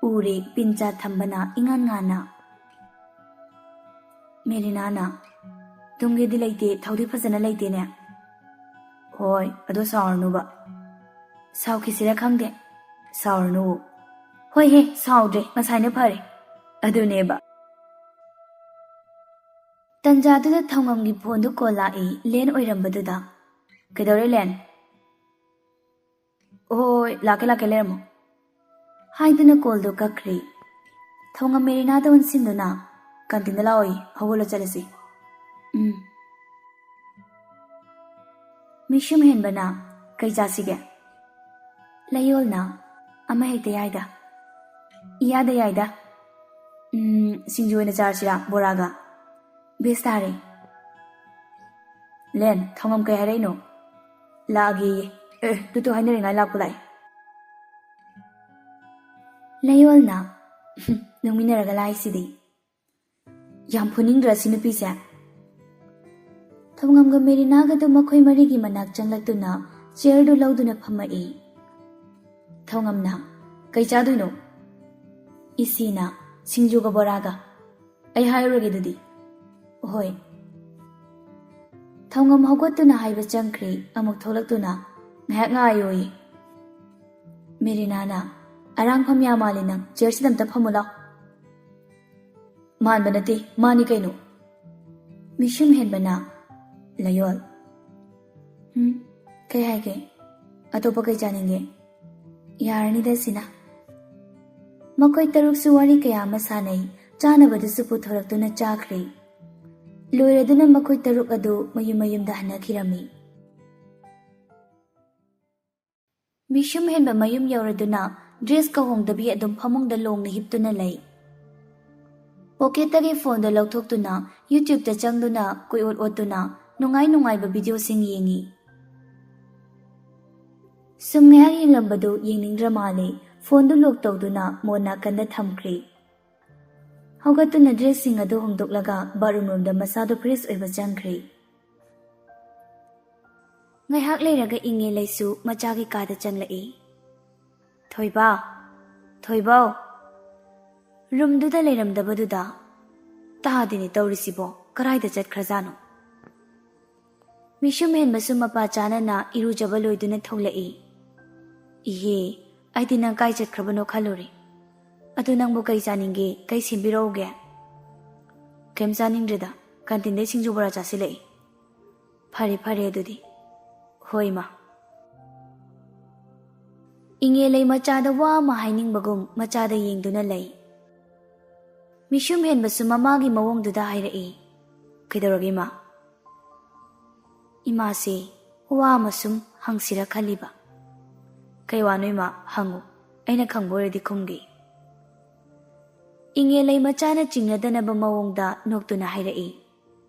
ꯎꯔꯦ, ꯄꯤꯟꯆꯥ ꯊꯝꯕꯅ ꯏꯉꯥꯟ ꯉꯥꯟꯅ꯫ ꯃꯦꯔꯤꯅꯥꯅ, "ꯇꯨꯝꯒꯦꯗꯤ ꯂꯩꯇꯦ, ꯊꯧꯗꯤ ꯐꯖꯅ ꯂꯩꯇꯦꯅꯦ꯫" "ꯍꯣꯏ, ꯑꯗꯣ ꯁꯥꯎꯔꯅꯨꯕ꯫" "ꯁꯥꯎꯈꯤꯁꯤꯔ ꯈꯪꯗꯦ꯫" "ꯁꯥꯎꯔꯅꯨ꯫" "ꯍꯣꯏꯍꯦ, ꯁꯥꯎꯗ꯭ꯔꯦ, ꯉꯁꯥꯏꯅ ꯐꯔꯦ꯫" ꯑꯗꯨꯅꯦꯕ꯫ ꯇꯟꯖꯥꯗꯨꯗ ꯊꯧꯉꯝꯒꯤ ꯐꯣꯟꯗꯨ ꯀꯣꯜ ꯂꯥꯛꯏ, ꯂꯦꯟ ꯑꯣꯏꯔꯝꯕꯗꯨꯗ꯫ "ꯀꯩꯗꯧꯔꯦ, ꯂꯦꯟ?" "ꯍꯣꯏ, ꯂꯥꯛꯀꯦ, ꯂꯥꯛꯀꯦ, ꯂꯩꯔꯝꯃꯣ꯫" ꯍꯥꯏꯗꯨꯅ ꯀꯣꯜꯗꯨ ꯀꯛꯈ꯭ꯔꯦ꯫ ꯊꯧꯉꯝ ꯃꯦꯔꯤꯅꯥꯗ ꯑꯣꯟꯁꯤꯟꯗꯨꯅ, "ꯀꯥꯟꯇꯤꯟꯗ ꯂꯥꯛꯑꯣꯌꯦ, ꯍꯧꯒꯠꯂꯣ ꯆꯠꯂꯁꯤ꯫" "ꯎꯝ꯫" ꯃꯤꯁꯨꯝ ꯍꯦꯟꯕꯅ, "ꯀꯩ ꯆꯥꯁꯤꯒꯦ?" ꯂꯩꯌꯣꯜꯅ, "ꯑꯃ ꯍꯦꯛꯇ ꯌꯥꯏꯗ꯫" "ꯏꯌꯥꯗ ꯌꯥꯏꯗ꯫" "ꯎꯝ, ꯁꯤꯡꯖꯨ ꯑꯣꯏꯅ ꯆꯥꯔꯁꯤꯔꯥ, ꯕꯣꯔꯥꯒ?" "ꯕꯦꯁ ꯇꯥꯔꯦ꯫" "ꯂꯦꯟ, ꯊꯧꯉꯝ ꯀꯩ ꯍꯥꯏꯔꯛꯏꯅꯣ?" "ꯂꯥꯛꯑꯒꯦꯌꯦ꯫" ꯑꯦ, ꯇꯨꯇꯨ ꯍꯥꯏꯅꯔꯤꯉꯥꯏ ꯂꯥꯛꯄ ꯂꯥꯛꯑꯦ꯫ ꯂꯌꯣꯜꯅ, "ꯅꯣꯛꯃꯤꯟꯅꯔꯒ ꯂꯥꯛꯏꯁꯤꯗꯤ꯫ ꯌꯥꯝ ꯐꯨꯅꯤꯡꯗ꯭ꯔꯥ ꯁꯤ ꯅꯨꯄꯤꯁꯦ?" ꯊꯧꯉꯝꯒ ꯃꯦꯔꯤꯅꯥꯒꯗꯨ ꯃꯈꯣꯏ ꯃꯔꯤꯒꯤ ꯃꯅꯥꯛ ꯆꯪꯂꯛꯇꯨꯅ ꯆꯤꯌꯔꯗꯨ ꯂꯧꯗꯨꯅ ꯐꯝꯃꯛꯏ꯫ ꯊꯧꯉꯝꯅ, "ꯀꯩ ꯆꯥꯗꯣꯏꯅꯣ?" ꯏꯁꯤꯅ, "ꯁꯤꯡꯖꯨꯒ ꯕꯣꯔꯥꯒ꯫ ꯑꯩ ꯍꯥꯏꯔꯨꯔꯒꯦ ꯑꯗꯨꯗꯤ꯫" "ꯍꯣꯏ꯫" ꯊꯧꯉꯝ ꯍꯧꯒꯠꯇꯨꯅ ꯍꯥꯏꯕ ꯆꯪꯈ꯭ꯔꯦ, ꯑꯃꯨꯛ ꯊꯣꯛꯂꯛꯇꯨꯅ, "ꯉꯥꯏꯍꯥꯛ ꯉꯥꯏꯌꯣꯌꯦ꯫" ꯃꯦꯔꯤꯅꯥꯅ, "ꯑꯔꯥꯡꯐꯝ ꯌꯥꯝ ꯃꯥꯜꯂꯦ ꯅꯪ, ꯆꯤꯌꯔꯁꯤꯗ ꯑꯝꯇ ꯐꯝꯃꯨ ꯂꯥꯎ꯫" "ꯃꯥꯟꯕ ꯅꯠꯇꯦ, ꯃꯥꯅꯤ ꯀꯩꯅꯣ꯫" ꯃꯤꯁꯨꯝ ꯍꯦꯟꯕꯅ, "ꯂꯌꯣꯜ꯫" "ꯎꯝ, ꯀꯩ ꯍꯥꯏꯒꯦ? ꯑꯇꯣꯞꯄ ꯀꯩ ꯆꯥꯅꯤꯡꯒꯦ?" "ꯌꯥꯔꯅꯤꯗ ꯁꯤꯅ꯫" ꯃꯈꯣꯏ ꯇꯔꯨꯛꯁꯨ ꯋꯥꯔꯤ ꯀꯌꯥ ꯑꯃ ꯁꯥꯟꯅꯩ, ꯆꯥꯅꯕꯗꯨꯁꯨ ꯄꯨꯊꯣꯔꯛꯇꯨꯅ ꯆꯥꯈ꯭ꯔꯦ꯫ ꯂꯣꯏꯔꯗꯨꯅ ꯃꯈꯣꯏ ꯇꯔꯨꯛ ꯑꯗꯨ ꯃꯌꯨꯝ ꯃꯌꯨꯝꯗ ꯍꯟꯅꯈꯤꯔꯝꯃꯤ꯫ ꯃꯤꯁꯨꯝ ꯍꯦꯟꯕ ꯃꯌꯨꯝ ꯌꯧꯔꯗꯨꯅ ꯗ꯭ꯔꯦꯁꯀ ꯍꯣꯡꯗꯕꯤ ꯑꯗꯨꯝ ꯐꯃꯨꯡꯗ ꯂꯣꯡꯅ ꯍꯤꯞꯇꯨꯅ ꯂꯩ꯫ ꯄꯣꯀꯦꯠꯇꯒꯤ ꯐꯣꯟꯗꯣ ꯂꯧꯊꯣꯛꯇꯨꯅ YouTubeꯇ ꯆꯪꯗꯨꯅ ꯀꯣꯏꯑꯣꯠ ꯑꯣꯠꯇꯨꯅ ꯅꯨꯡꯉꯥꯏ ꯅꯨꯡꯉꯥꯏꯕ ꯚꯤꯗꯤꯑꯣꯁꯤꯡ ꯌꯦꯡꯉꯤ꯫ ꯁꯨꯝ ꯉꯥꯏꯍꯥꯛ ꯌꯦꯡꯂꯝꯕꯗꯨ ꯌꯦꯡꯅꯤꯡꯗ꯭ꯔ ꯃꯥꯜꯂꯦ, ꯐꯣꯟꯗꯨ ꯂꯣꯛ ꯇꯧꯗꯨꯅ ꯃꯣꯟ ꯅꯥꯀꯟꯗ ꯊꯝꯈ꯭ꯔꯦ꯫ ꯍꯧꯒꯠꯇꯨꯅ ꯗ꯭ꯔꯦꯁꯁꯤꯡ ꯑꯗꯨ ꯍꯣꯡꯗꯣꯛꯂꯒ ꯕꯥꯠꯔꯨꯝ ꯔꯣꯝꯗ ꯃꯁꯥꯗꯨ ꯐ꯭ꯔꯦꯁ ꯑꯣꯏꯕ ꯆꯪꯈ꯭ꯔꯦ꯫ ꯉꯥꯏꯍꯥꯛ ꯂꯩꯔꯒ ꯏꯉꯦ ꯂꯩꯁꯨ ꯃꯆꯥꯒꯤ ꯀꯥꯗ ꯆꯪꯂꯛꯏ꯫ "ꯊꯣꯏꯕ, ꯊꯣꯏꯕꯧ!" ꯔꯨꯝꯗꯨꯗ ꯂꯩꯔꯝꯗꯕꯗꯨꯗ, "ꯇꯥꯗꯦꯅꯦ ꯇꯧꯔꯤꯁꯤꯕꯣ, ꯀꯔꯥꯏꯗ ꯆꯠꯈ꯭ꯔꯖꯥꯠꯅꯣ?" ꯃꯤꯁꯨꯝ ꯍꯦꯟꯕꯁꯨ ꯃꯄꯥ ꯆꯥꯅꯅ ꯏꯔꯨꯖꯕ ꯂꯣꯏꯗꯨꯅ ꯊꯣꯛꯂꯛꯏ꯫ "ꯏꯍꯦ, ꯑꯩꯗꯤ ꯅꯪ ꯀꯥꯏ ꯆꯠꯈ꯭ꯔꯕꯅꯣ ꯈꯜꯂꯨꯔꯦ꯫ ꯑꯗꯨ ꯅꯪꯕꯨ ꯀꯩ ꯆꯥꯅꯤꯡꯒꯦ, ꯀꯩ ꯁꯦꯝꯕꯤꯔꯛꯎꯒꯦ?" "ꯀꯩꯝ ꯆꯥꯅꯤꯡꯗ꯭ꯔꯦꯗ, ꯀꯥꯟꯇꯤꯟꯗꯩ ꯁꯤꯡꯖꯨ ꯕꯣꯔꯥ ꯆꯥꯁꯤꯜꯂꯛꯏ꯫" "ꯐꯔꯦ, ꯐꯔꯦ ꯑꯗꯨꯗꯤ꯫" "ꯍꯣꯏ, ꯏꯃꯥ꯫" ꯏꯉꯦꯂꯩ ꯃꯆꯥꯗ ꯋꯥ ꯑꯃ ꯍꯥꯏꯅꯤꯡꯕꯒꯨꯝ ꯃꯆꯥꯗ ꯌꯦꯡꯗꯨꯅ ꯂꯩ꯫ ꯃꯤꯁꯨꯝ ꯍꯦꯟꯕꯁꯨ ꯃꯃꯥꯒꯤ ꯃꯑꯣꯡꯗꯨꯗ ꯍꯥꯏꯔꯛꯏ, "ꯀꯩꯗꯧꯔꯒꯦ, ꯏꯃꯥ?" "ꯏꯃꯥꯁꯦ ꯋꯥ ꯑꯃ ꯁꯨꯝ ꯍꯪꯁꯤꯔ ꯈꯜꯂꯤꯕ꯫" "ꯀꯩ ꯋꯥꯅꯣ, ꯏꯃꯥ? ꯍꯪꯉꯨ, ꯑꯩꯅ ꯈꯪꯕ ꯑꯣꯏꯔꯗꯤ ꯈꯨꯝꯒꯦ꯫" ꯏꯉꯦꯂꯩ ꯃꯆꯥꯅ ꯆꯤꯡꯅꯗꯅꯕ ꯃꯑꯣꯡꯗ ꯅꯣꯛꯇꯨꯅ ꯍꯥꯏꯔꯛꯏ,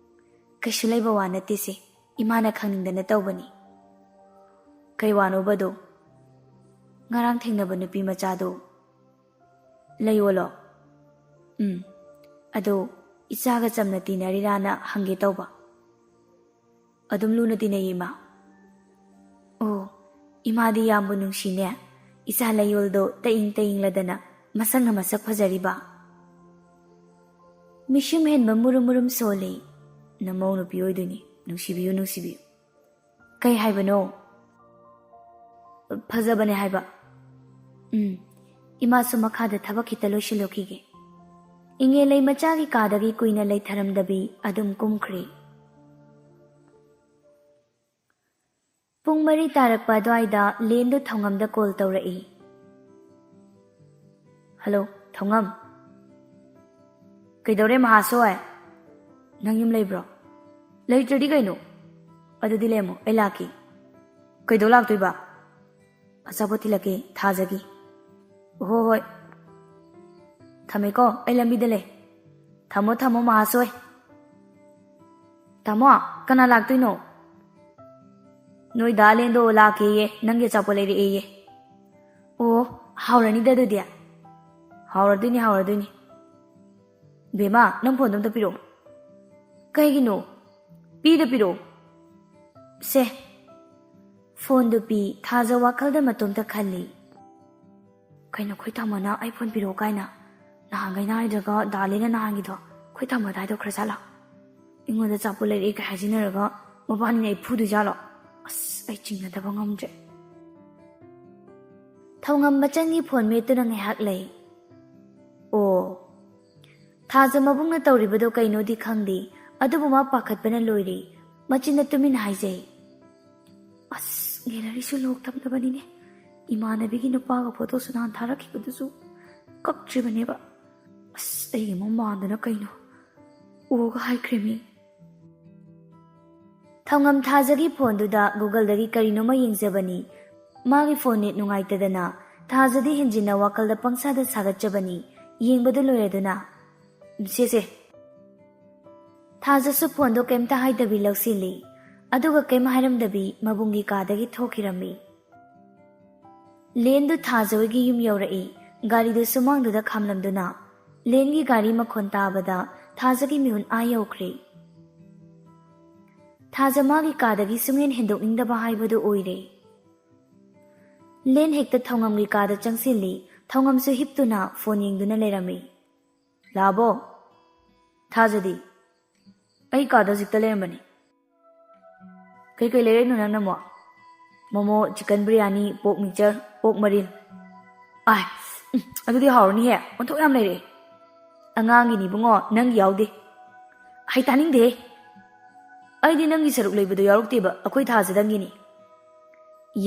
"ꯀꯩꯁꯨ ꯂꯩꯕ ꯋꯥ ꯅꯠꯇꯦꯁꯦ, ꯏꯃꯥꯅ ꯈꯪꯅꯤꯡꯗꯅ ꯇꯧꯕꯅꯤ꯫" ꯀꯩ ꯋꯥꯅꯣꯕꯗꯣ? ꯉꯔꯥꯡ ꯊꯦꯡꯅꯕ ꯅꯨꯄꯤ ꯃꯆꯥꯗꯣ? ꯂꯩꯌꯣꯂꯣ? ꯎꯝ, ꯑꯗꯣ ꯏꯆꯥꯒ ꯆꯝꯅ ꯇꯤꯟꯅꯔꯤꯔꯥꯅ ꯍꯪꯒꯦ ꯇꯧꯕ꯫ ꯑꯗꯨꯝ ꯂꯨꯅ ꯇꯤꯟꯅꯩ, ꯏꯃꯥ꯫ ꯑꯣ, ꯏꯃꯥꯗꯤ ꯌꯥꯝꯕꯨ ꯅꯨꯡꯁꯤꯅꯦ꯫ ꯏꯆꯥ ꯂꯩꯌꯣꯜꯗꯣ ꯇꯌꯤꯡ ꯇꯌꯤꯡꯂꯗꯅ ꯃꯁꯛꯅ ꯃꯁꯛ ꯐꯖꯔꯤꯕ꯫ ꯃꯤꯁꯨꯝ ꯍꯦꯟꯕ ꯃꯨꯔꯨꯝ ꯃꯨꯔꯨꯝ ꯁꯣꯜꯂꯤ꯫ ꯅꯃꯧ ꯅꯨꯄꯤ ꯑꯣꯏꯗꯣꯏꯅꯤ꯫ ꯅꯨꯡꯁꯤꯕꯤꯌꯨ, ꯅꯨꯡꯁꯤꯕꯤꯌꯨ꯫ ꯀꯩ ꯍꯥꯏꯕꯅꯣ? ꯐꯖꯕꯅꯦ ꯍꯥꯏꯕ꯫ ꯎꯝ, ꯏꯃꯥꯁꯨ ꯃꯈꯥꯗ ꯊꯕꯛ ꯈꯤꯇ ꯂꯣꯏꯁꯤꯜꯂꯨꯈꯤꯒꯦ꯫ ꯏꯉꯦꯂꯩ ꯃꯆꯥꯒꯤ ꯀꯥꯗꯒꯤ ꯀꯨꯏꯅ ꯂꯩꯊꯔꯝꯗꯕꯤ ꯑꯗꯨꯝ ꯀꯨꯝꯈ꯭ꯔꯦ꯫ ꯄꯨꯡ ꯃꯔꯤ ꯇꯥꯔꯛꯄ ꯑꯗꯨꯋꯥꯏꯗ ꯂꯦꯟꯗꯨ ꯊꯧꯉꯝꯗ ꯀꯣꯜ ꯇꯧꯔꯛꯏ꯫ ꯍꯜꯂꯣ, ꯊꯧꯉꯝ꯫ ꯀꯩꯗꯧꯔꯦ ꯃꯍꯥꯁꯣꯏ? ꯅꯪ ꯌꯨꯝ ꯂꯩꯕ꯭ꯔꯣ? ꯂꯩꯇ꯭ꯔꯗꯤ ꯀꯩꯅꯣ? ꯑꯗꯨꯗꯤ ꯂꯩꯔꯝꯃꯣ, ꯑꯩ ꯂꯥꯛꯀꯦ꯫ ꯀꯩꯗꯧ ꯂꯥꯛꯇꯣꯏꯕ? ꯑꯆꯥꯄꯣꯠ ꯊꯤꯜꯂꯛꯀꯦ, ꯊꯥꯖꯒꯤ꯫ ꯍꯣ ꯍꯣꯏ꯫ ꯊꯝꯃꯦꯀꯣ, ꯑꯩ ꯂꯝꯕꯤꯗ ꯂꯩ꯫ ꯊꯝꯃꯣ ꯊꯝꯃꯣ ꯃꯍꯥꯁꯣꯏ꯫ ꯇꯥꯃꯣ, ꯀꯅꯥ ꯂꯥꯛꯇꯣꯏꯅꯣ? ꯅꯣꯏ ꯗꯥ ꯂꯦꯟꯗꯣ ꯂꯥꯛꯀꯦꯌꯦ, ꯅꯪꯒꯤ ꯑꯆꯥꯄꯣꯠ ꯂꯩꯔꯛꯑꯦꯌꯦ꯫ ꯑꯣ, ꯍꯥꯎꯔꯅꯤꯗ ꯑꯗꯨꯗꯤ꯫ ꯍꯥꯎꯔꯗꯣꯏꯅꯤ, ꯍꯥꯎꯔꯗꯣꯏꯅꯤ꯫ ꯕꯦꯃꯥ, ꯅꯪ ꯐꯣꯟꯗꯣ ꯑꯝꯇ ꯄꯤꯔꯛꯑꯣ꯫ ꯀꯩꯒꯤꯅꯣ? ꯄꯤꯗ ꯄꯤꯔꯛꯑꯣ꯫ ꯁꯦ꯫ ꯐꯣꯟꯗꯨ ꯄꯤ, ꯊꯥꯖ ꯋꯥꯈꯜꯗ ꯃꯇꯣꯝꯇ ꯈꯜꯂꯤ꯫ ꯀꯩꯅꯣ ꯑꯩꯈꯣꯏ ꯇꯥꯃꯣꯅ ꯑꯩ ꯐꯣꯟ ꯄꯤꯔꯛꯑꯣ ꯀꯥꯏꯅ? ꯅꯍꯥꯟꯈꯩꯅ ꯍꯥꯏꯗ꯭ꯔꯒ ꯗꯥ ꯂꯦꯟꯅ ꯅꯍꯥꯟꯒꯤꯗꯣ ꯑꯩꯈꯣꯏ ꯇꯥꯃꯣꯗ ꯍꯥꯏꯗꯣꯛꯈ꯭ꯔ ꯖꯥꯠꯂꯥ? ꯑꯩꯉꯣꯟꯗ ꯑꯆꯥꯄꯣꯠ ꯂꯩꯔꯛꯑꯦ ꯀꯥꯏ ꯍꯥꯏꯖꯤꯟꯅꯔꯒ ꯃꯕꯥꯅꯤꯅ ꯑꯩ ꯐꯨꯗꯣꯏ ꯖꯥꯠꯂꯣ? ꯑꯁ, ꯑꯩ ꯆꯤꯡꯅꯗꯕ ꯉꯝꯗ꯭ꯔꯦ꯫ ꯊꯧꯉꯝ ꯃꯆꯟꯒꯤ ꯐꯣꯟ ꯃꯦꯠꯇꯨꯅ ꯉꯥꯏꯍꯥꯛ ꯂꯩ꯫ ꯑꯣ꯫ ꯊꯥꯖ ꯃꯕꯨꯡꯅ ꯇꯧꯔꯤꯕꯗꯣ ꯀꯩꯅꯣꯗꯤ ꯈꯪꯗꯦ, ꯑꯗꯨꯕꯨ ꯃꯥ ꯄꯥꯈꯠꯄꯅ ꯂꯣꯏꯔꯦ꯫ ꯃꯆꯤꯟꯗ ꯇꯨꯃꯤꯟꯅ ꯍꯥꯏꯖꯩ, "ꯑꯁ, ꯒꯦꯂꯔꯤꯁꯨ ꯂꯣꯛ ꯊꯝꯗꯕꯅꯤꯅꯦ꯫ ꯏꯃꯥꯟꯅꯕꯤꯒꯤ ꯅꯨꯄꯥꯒ ꯐꯣꯇꯣꯁꯨ ꯅꯍꯥꯟ ꯊꯥꯔꯛꯈꯤꯕꯗꯨꯁꯨ ꯀꯛꯇ꯭ꯔꯤꯕꯅꯦꯕ꯫ ꯑꯁ, ꯑꯩꯒꯤ ꯑꯃꯨꯛ ꯃꯥꯟꯗꯅ ꯀꯩꯅꯣ? ꯑꯣꯒ ꯍꯥꯏꯈ꯭ꯔꯦꯃꯤ꯫" ꯊꯧꯉꯝ ꯊꯥꯖꯒꯤ ꯐꯣꯟꯗꯨꯗ ꯒꯨꯒꯜꯗꯒꯤ ꯀꯔꯤꯅꯣꯃ ꯌꯦꯡꯖꯕꯅꯤ꯫ ꯃꯥꯒꯤ ꯐꯣꯟ ꯅꯦꯠ ꯅꯨꯡꯉꯥꯏꯇꯗꯅ ꯊꯥꯖꯗꯤ ꯍꯦꯟꯖꯤꯟꯅ ꯋꯥꯈꯜꯗ ꯄꯪꯁꯥꯗ ꯁꯥꯒꯠꯆꯕꯅꯤ꯫ ꯌꯦꯡꯕꯗꯨ ꯂꯣꯏꯔꯗꯨꯅ, "ꯁꯦ, ꯁꯦ꯫" ꯊꯥꯖꯁꯨ ꯐꯣꯟꯗꯣ ꯀꯩꯝꯇ ꯍꯥꯏꯗꯕꯤ ꯂꯧꯁꯤꯜꯂꯤ꯫ ꯑꯗꯨꯒ ꯀꯩꯝ ꯍꯥꯏꯔꯝꯗꯕꯤ ꯃꯕꯨꯡꯒꯤ ꯀꯥꯗꯒꯤ ꯊꯣꯛꯈꯤꯔꯝꯃꯤ꯫ ꯂꯦꯟꯗꯨ ꯊꯥꯖ ꯍꯣꯏꯒꯤ ꯌꯨꯝ ꯌꯧꯔꯛꯏ꯫ ꯒꯥꯔꯤꯗꯨ ꯁꯨꯃꯥꯡꯗꯨꯗ ꯈꯥꯝꯂꯝꯗꯨꯅ ꯂꯦꯟꯒꯤ ꯒꯥꯔꯤ ꯃꯈꯣꯟ ꯇꯥꯕꯗ ꯊꯥꯖꯒꯤ ꯃꯤꯍꯨꯟ ꯑꯥ ꯌꯧꯈ꯭ꯔꯦ꯫ ꯊꯥꯖ ꯃꯥꯒꯤ ꯀꯥꯗꯒꯤ ꯁꯨꯡꯍꯦꯟ ꯍꯦꯟꯗꯣꯛꯅꯤꯡꯗꯕ ꯍꯥꯏꯕꯗꯨ ꯑꯣꯏꯔꯦ꯫ ꯂꯦꯟ ꯍꯦꯛꯇ ꯊꯧꯉꯝꯒꯤ ꯀꯥꯗ ꯆꯪꯁꯤꯜꯂꯤ꯫ ꯊꯧꯉꯝꯁꯨ ꯍꯤꯞꯇꯨꯅ ꯐꯣꯟ ꯌꯦꯡꯗꯨꯅ ꯂꯩꯔꯝꯃꯤ꯫ "ꯂꯥꯛꯑꯕꯣ?" "ꯊꯥꯖꯗꯤ?" "ꯑꯩ ꯀꯥꯗ ꯍꯧꯖꯤꯛꯇ ꯂꯩꯔꯝꯕꯅꯤ꯫ ꯀꯩꯀꯩ ꯂꯩꯔꯛꯏꯅꯣ ꯅꯪꯅ ꯑꯃꯨꯛ?" "ꯃꯣꯃꯣ, ꯆꯤꯀꯟ ꯕꯤꯔꯌꯥꯅꯤ, ꯄꯣꯛ ꯃꯤꯛꯆꯔ, ꯄꯣꯛ ꯃꯔꯤꯜ꯫" "ꯑꯥꯏ, ꯎꯝ, ꯑꯗꯨꯗꯤ ꯍꯥꯎꯔꯅꯤꯍꯦ, ꯑꯣꯟꯊꯣꯛ ꯌꯥꯝ ꯂꯩꯔꯛꯑꯦ꯫ ꯑꯉꯥꯡꯒꯤꯅꯤ ꯏꯕꯨꯡꯉꯣ, ꯅꯪꯒꯤ ꯌꯥꯎꯗꯦ꯫" "ꯍꯩ, ꯇꯥꯅꯤꯡꯗꯦꯍꯦ꯫ ꯑꯩꯗꯤ ꯅꯪꯒꯤ ꯁꯔꯨꯛ ꯂꯩꯕꯗꯣ ꯌꯥꯎꯔꯛꯇꯦꯕ, ꯑꯩꯈꯣꯏ ꯊꯥꯖꯗꯪꯒꯤꯅꯤ꯫"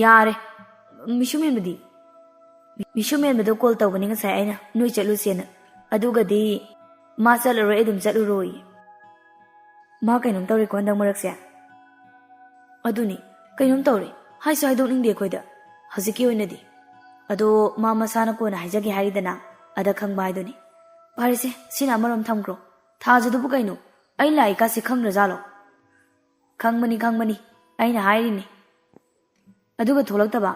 "ꯌꯥꯔꯦ, ꯃꯤꯁꯨꯝ ꯃꯦꯟꯕꯗꯤ?" "ꯃꯤꯁꯨꯝ ꯃꯦꯟꯕꯗꯣ ꯀꯣꯜ ꯇꯧꯕꯅꯤ ꯉꯁꯥꯏ ꯑꯩꯅ, ꯅꯣꯏ ꯆꯠꯂꯨꯁꯦꯅ꯫ ꯑꯗꯨꯒꯗꯤ ꯃꯥ ꯆꯠꯂꯔꯣꯏ, ꯑꯩ ꯑꯗꯨꯝ ꯆꯠꯂꯨꯔꯣꯏ꯫" "ꯃꯥ ꯀꯩꯅꯣꯝ ꯇꯧꯔꯦꯀꯣ ꯍꯟꯗꯛ ꯃꯔꯛꯁꯦ꯫" "ꯑꯗꯨꯅꯤ, ꯀꯩꯅꯣꯝ ꯇꯧꯔꯦ, ꯍꯥꯏꯁꯨ ꯍꯥꯏꯗꯣꯛꯅꯤꯡꯗꯦ ꯑꯩꯈꯣꯏꯗ ꯍꯧꯖꯤꯛꯀꯤ ꯑꯣꯏꯅꯗꯤ꯫ ꯑꯗꯣ ꯃꯥ ꯃꯁꯥꯅ ꯀꯣꯟꯅ ꯍꯥꯏꯖꯒꯦ ꯍꯥꯏꯔꯤꯗꯅ, ꯑꯗ ꯈꯪꯕ ꯍꯥꯏꯗꯨꯅꯤ꯫ ꯐꯔꯦꯁꯦ, ꯁꯤꯅ ꯑꯃꯔꯣꯝ ꯊꯝꯈ꯭ꯔꯣ꯫ ꯊꯥꯖꯗꯨꯕꯨ ꯀꯩꯅꯣ, ꯑꯩ ꯂꯥꯛꯏꯀꯥꯁꯦ ꯈꯪꯗ꯭ꯔꯖꯥꯠꯂꯣ?" "ꯈꯪꯕꯅꯤ, ꯈꯪꯕꯅꯤ, ꯑꯩꯅ ꯍꯥꯏꯔꯤꯅꯤ꯫" "ꯑꯗꯨꯒ ꯊꯣꯛꯂꯛꯇꯕ?"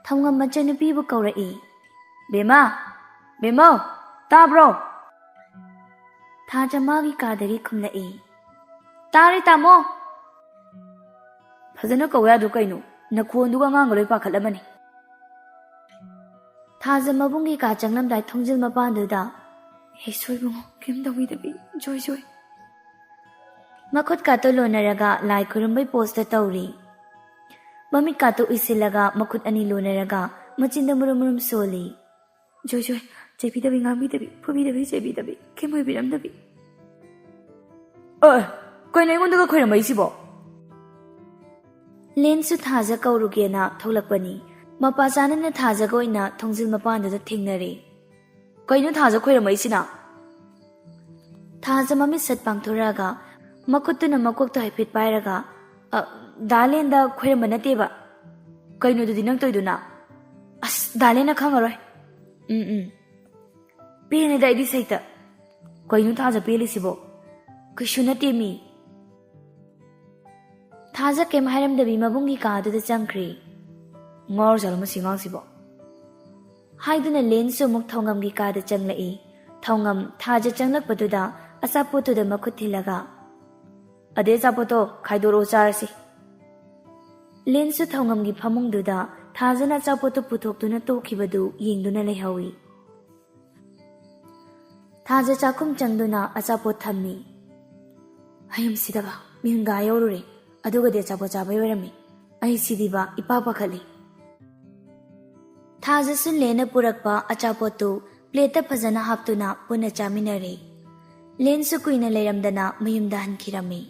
ꯊꯧꯉꯝ ꯃꯆꯟꯅꯨꯄꯤꯕꯨ ꯀꯧꯔꯛꯏ꯫ "ꯕꯦꯝꯃ! ꯕꯦꯝꯃꯧ! ꯇꯥꯕ꯭ꯔꯣ?" ꯊꯥꯖ ꯃꯥꯒꯤ ꯀꯥꯗꯒꯤ ꯈꯨꯝꯂꯛꯏ꯫ "ꯇꯥꯔꯦ, ꯇꯥꯃꯣ!" "ꯐꯖꯅ ꯀꯧ ꯌꯥꯗ꯭ꯔꯣ ꯀꯩꯅꯣ? ꯅꯈꯣꯟꯗꯨꯒ ꯑꯉꯥꯡꯒ ꯂꯣꯏ ꯄꯥꯈꯠꯂꯝꯃꯅꯤ꯫" ꯊꯥꯖ ꯃꯕꯨꯡꯒꯤ ꯀꯥ ꯆꯪꯂꯝꯗꯥꯏ ꯊꯣꯡꯖꯤꯜ ꯃꯄꯥꯟꯗꯨꯗ, "ꯍꯦ ꯁꯣꯏꯕꯨꯡꯉꯣ, ꯀꯩꯝ ꯇꯧꯕꯤꯗꯕꯤ, ꯖꯣꯏ ꯖꯣꯏ꯫" ꯃꯈꯨꯠ ꯀꯥꯇꯨ ꯂꯣꯟꯅꯔꯒ ꯂꯥꯏ ꯈꯨꯔꯨꯝꯕꯩ ꯄꯣꯁꯇ ꯇꯧꯔꯤ꯫ ꯃꯃꯤꯠ ꯀꯥꯇꯨ ꯎꯏꯁꯤꯜꯂꯒ ꯃꯈꯨꯠ ꯑꯅꯤ ꯂꯣꯟꯅꯔꯒ ꯃꯆꯤꯟꯗ ꯃꯨꯔꯨꯝ ꯃꯨꯔꯨꯝ ꯁꯣꯜꯂꯤ꯫ "ꯖꯣꯏ ꯖꯣꯏ, ꯆꯩꯕꯤꯗꯕꯤ, ꯉꯥꯡꯕꯤꯗꯕꯤ, ꯐꯨꯕꯤꯗꯕꯤ, ꯆꯩꯕꯤꯗꯕꯤ, ꯀꯩꯝ ꯑꯣꯏꯕꯤꯔꯝꯗꯕꯤ꯫" "ꯑꯦ, ꯀꯩꯅꯣ ꯑꯩꯉꯣꯟꯗꯒ ꯈꯣꯏꯔꯝꯃꯛꯏꯁꯤꯕꯣ?" ꯂꯦꯟꯁꯨ ꯊꯥꯖ ꯀꯧꯔꯨꯒꯦꯅ ꯊꯣꯛꯂꯛꯄꯅꯤ꯫ ꯃꯄꯥ ꯆꯥꯅꯅ ꯊꯥꯖꯒ ꯑꯣꯏꯅ ꯊꯣꯡꯖꯤꯜ ꯃꯄꯥꯟꯗꯨꯗ ꯊꯦꯡꯅꯔꯦ꯫ "ꯀꯩꯅꯣ ꯊꯥꯖ ꯈꯣꯏꯔꯝꯃꯛꯏꯁꯤꯅ?" ꯊꯥꯖ ꯃꯃꯤꯠ ꯁꯠ ꯄꯥꯡꯊꯣꯔꯛꯑꯒ ꯃꯈꯨꯠꯇꯨꯅ ꯃꯀꯣꯛꯇ ꯍꯥꯏꯐꯦꯠ ꯄꯥꯏꯔꯒ, "ꯑ, ꯗꯥ ꯂꯦꯟꯗ ꯈꯣꯏꯔꯝꯕ ꯅꯠꯇꯦꯕ꯫" "ꯀꯩꯅꯣꯗꯨꯗꯤ ꯅꯪ ꯇꯧꯏꯗꯨꯅ?" "ꯑꯁ, ꯗꯥ ꯂꯦꯟꯅ ꯈꯪꯉꯔꯣꯏ꯫" "ꯎꯝ, ꯎꯝ꯫ ꯄꯦꯟꯅꯦꯗ ꯑꯩꯗꯤ ꯁꯩꯇ꯫ ꯀꯩꯅꯣ ꯊꯥꯖ ꯄꯦꯜꯂꯤꯁꯤꯕꯣ? ꯀꯩꯁꯨ ꯅꯠꯇꯦ ꯃꯤ꯫" ꯊꯥꯖ ꯀꯩꯝ ꯍꯥꯏꯔꯝꯗꯕꯤ ꯃꯕꯨꯡꯒꯤ ꯀꯥꯗꯨꯗ ꯆꯪꯈ꯭ꯔꯦ꯫ "ꯉꯥꯎꯔ ꯖꯥꯠꯂꯣ ꯃꯁꯤ ꯑꯉꯥꯡꯁꯤꯕꯣ?" ꯍꯥꯏꯗꯨꯅ ꯂꯦꯟꯁꯨ ꯑꯃꯨꯛ ꯊꯧꯉꯝꯒꯤ ꯀꯥꯗ ꯆꯪꯂꯛꯏ꯫ ꯊꯧꯉꯝ ꯊꯥꯖ ꯆꯪꯂꯛꯄꯗꯨꯗ ꯑꯆꯥꯄꯣꯠꯇꯨꯗ ꯃꯈꯨꯠ ꯊꯤꯜꯂꯒ, "ꯑꯗꯩ ꯑꯆꯥꯄꯣꯠꯇꯣ ꯈꯥꯏꯗꯣꯔꯛꯑꯣ ꯆꯥꯔꯁꯤ꯫" ꯂꯦꯟꯁꯨ ꯊꯧꯉꯝꯒꯤ ꯐꯃꯨꯡꯗꯨꯗ ꯊꯥꯖꯅ ꯑꯆꯥꯄꯣꯠꯇꯨ ꯄꯨꯊꯣꯛꯇꯨꯅ ꯇꯣꯛꯈꯤꯕꯗꯨ ꯌꯦꯡꯗꯨꯅ ꯂꯩꯍꯧꯏ꯫ ꯊꯥꯖ ꯆꯥꯛꯈꯨꯝ ꯆꯪꯗꯨꯅ ꯑꯆꯥꯄꯣꯠ ꯊꯝꯃꯤ꯫ "ꯍꯌꯨꯝꯁꯤꯗꯕ ꯃꯤꯍꯨꯟꯒꯥ ꯌꯧꯔꯨꯔꯦ, ꯑꯗꯨꯒꯗꯤ ꯑꯆꯥꯄꯣꯠ ꯆꯥꯕꯩ ꯑꯣꯏꯔꯝꯃꯤ꯫ ꯑꯩ ꯁꯤꯗꯤꯕ ꯏꯄꯥ ꯄꯥꯈꯠꯂꯤ꯫" ꯊꯥꯖꯁꯨ ꯂꯦꯟꯅ ꯄꯨꯔꯛꯄ ꯑꯆꯥꯄꯣꯠꯇꯨ ꯄ꯭ꯂꯦꯠꯇ ꯐꯖꯅ ꯍꯥꯞꯇꯨꯅ ꯄꯨꯟꯅ ꯆꯥꯃꯤꯟꯅꯔꯦ꯫ ꯂꯦꯟꯁꯨ ꯀꯨꯏꯅ ꯂꯩꯔꯝꯗꯅ ꯃꯌꯨꯝꯗ ꯍꯟꯈꯤꯔꯝꯃꯤ꯫